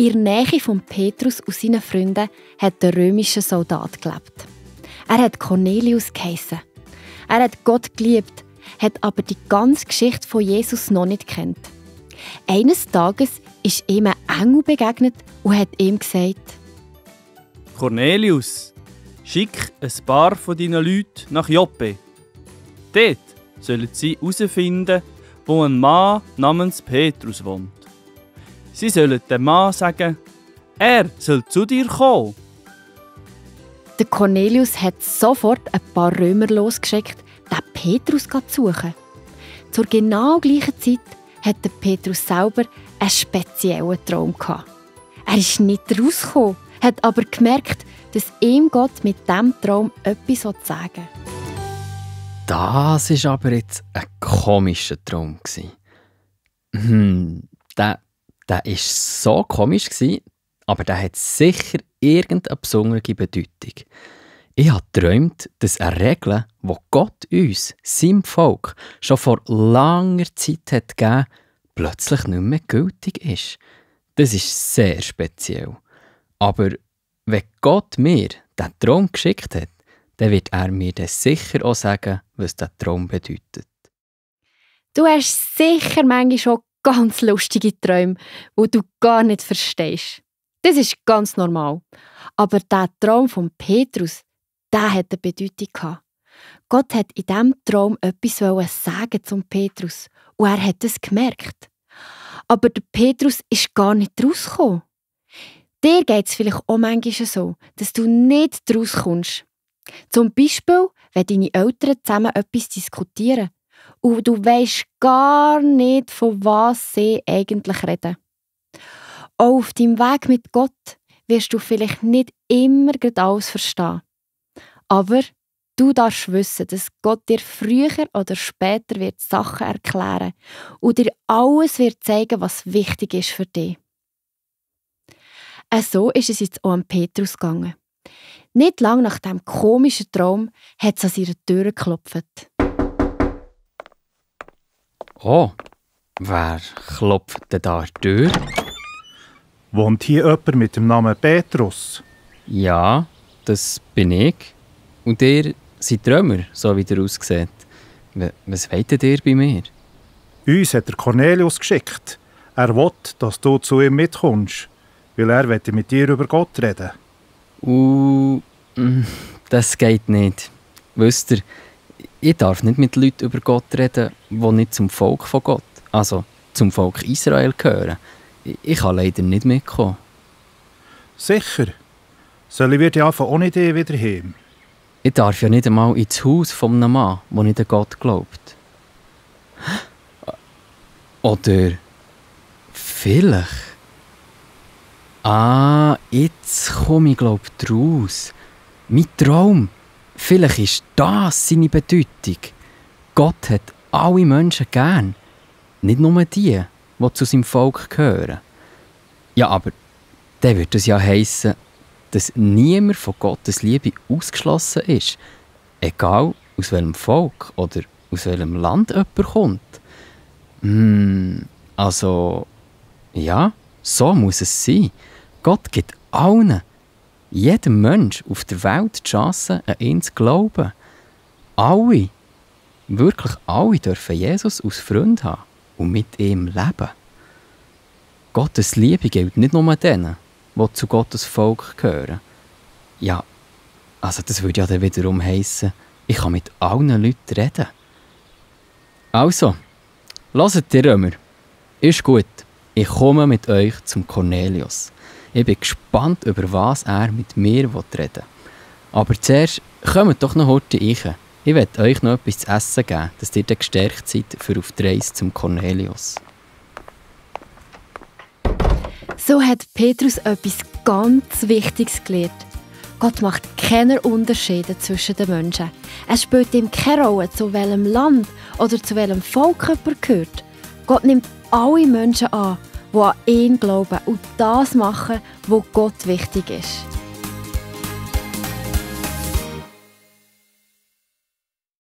In der Nähe von Petrus und seinen Freunden hat der römische Soldat gelebt. Er hat Cornelius geheissen. Er hat Gott geliebt, hat aber die ganze Geschichte von Jesus noch nicht gekannt. Eines Tages ist ihm ein Engel begegnet und hat ihm gesagt: Cornelius, schick ein paar von deinen Leuten nach Joppe. Dort sollen sie herausfinden, wo ein Mann namens Petrus wohnt. Sie sollen dem Mann sagen, er soll zu dir kommen. Der Cornelius hat sofort ein paar Römer losgeschickt, den Petrus zu suchen. Zur genau gleichen Zeit hat der Petrus selber einen speziellen Traum gehabt. Er ist nicht rausgekommen, hat aber gemerkt, dass ihm Gott mit diesem Traum etwas sagen will. Das war aber jetzt ein komischer Traum. Der war so komisch, aber der hat sicher irgendeine besondere Bedeutung. Ich habe geträumt, dass eine Regel, die Gott uns, seinem Volk, schon vor langer Zeit hat gegeben, plötzlich nicht mehr gültig ist. Das ist sehr speziell. Aber wenn Gott mir diesen Traum geschickt hat, dann wird er mir dann sicher auch sagen, was dieser Traum bedeutet. Du hast sicher manchmal schon ganz lustige Träume, die du gar nicht verstehst. Das ist ganz normal. Aber der Traum von Petrus, der hat eine Bedeutung gehabt. Gott hat in diesem Traum etwas sagen zum Petrus und er hat es gemerkt. Aber der Petrus ist gar nicht rausgekommen. Dir geht es vielleicht auch manchmal so, dass du nicht rauskommst. Zum Beispiel, wenn deine Eltern zusammen etwas diskutieren und du weisst gar nicht, von was sie eigentlich reden. Auch auf deinem Weg mit Gott wirst du vielleicht nicht immer alles verstehen. Aber du darfst wissen, dass Gott dir früher oder später wird Sachen erklären und dir alles wird zeigen, was wichtig ist für dich. So ist es jetzt auch an Petrus gegangen. Nicht lange nach diesem komischen Traum hat es an seiner Tür geklopft. Oh, wer klopft denn da an die Tür? Wohnt hier jemand mit dem Namen Petrus? Ja, das bin ich. Und ihr seid Römer, so wie ihr aussieht. Was wollt ihr bei mir? Uns hat der Cornelius geschickt. Er will, dass du zu ihm mitkommst, weil er mit dir über Gott reden. Das geht nicht. Wisst ihr, ich darf nicht mit Leuten über Gott reden, die nicht zum Volk von Gott, also zum Volk Israel gehören. Ich kann leider nicht mitkommen. Sicher. Sollen wir dich einfach ohne dich wieder heim? Ich darf ja nicht einmal ins Haus von einem Mann, der nicht an Gott glaubt. Oder vielleicht... jetzt komme ich draus. Mein Traum. Vielleicht ist das seine Bedeutung. Gott hat alle Menschen gern. Nicht nur die zu seinem Volk gehören. Ja, aber dann würde es ja heissen, dass niemand von Gottes Liebe ausgeschlossen ist. Egal aus welchem Volk oder aus welchem Land jemand kommt. Also, ja, so muss es sein. Gott gibt allen, jedem Mensch auf der Welt die Chance, an ihn zu glauben. Alle, wirklich alle dürfen Jesus als Freund haben und mit ihm leben. Gottes Liebe gilt nicht nur denen, die zu Gottes Volk gehören. Ja, also das würde ja dann wiederum heissen, ich kann mit allen Leuten reden. Also, hört ihr Römer, ist gut, ich komme mit euch zum Cornelius. Ich bin gespannt, über was er mit mir reden will. Aber zuerst kommt doch noch heute rein. Ich werde euch noch etwas zu essen geben, dass ihr dann gestärkt seid für auf die Reise zum Cornelius. So hat Petrus etwas ganz Wichtiges gelernt. Gott macht keine Unterschiede zwischen den Menschen. Es spielt ihm keine Rolle, zu welchem Land oder zu welchem Volk jemand gehört. Gott nimmt alle Menschen an, die an ihn glauben und das machen, was Gott wichtig ist.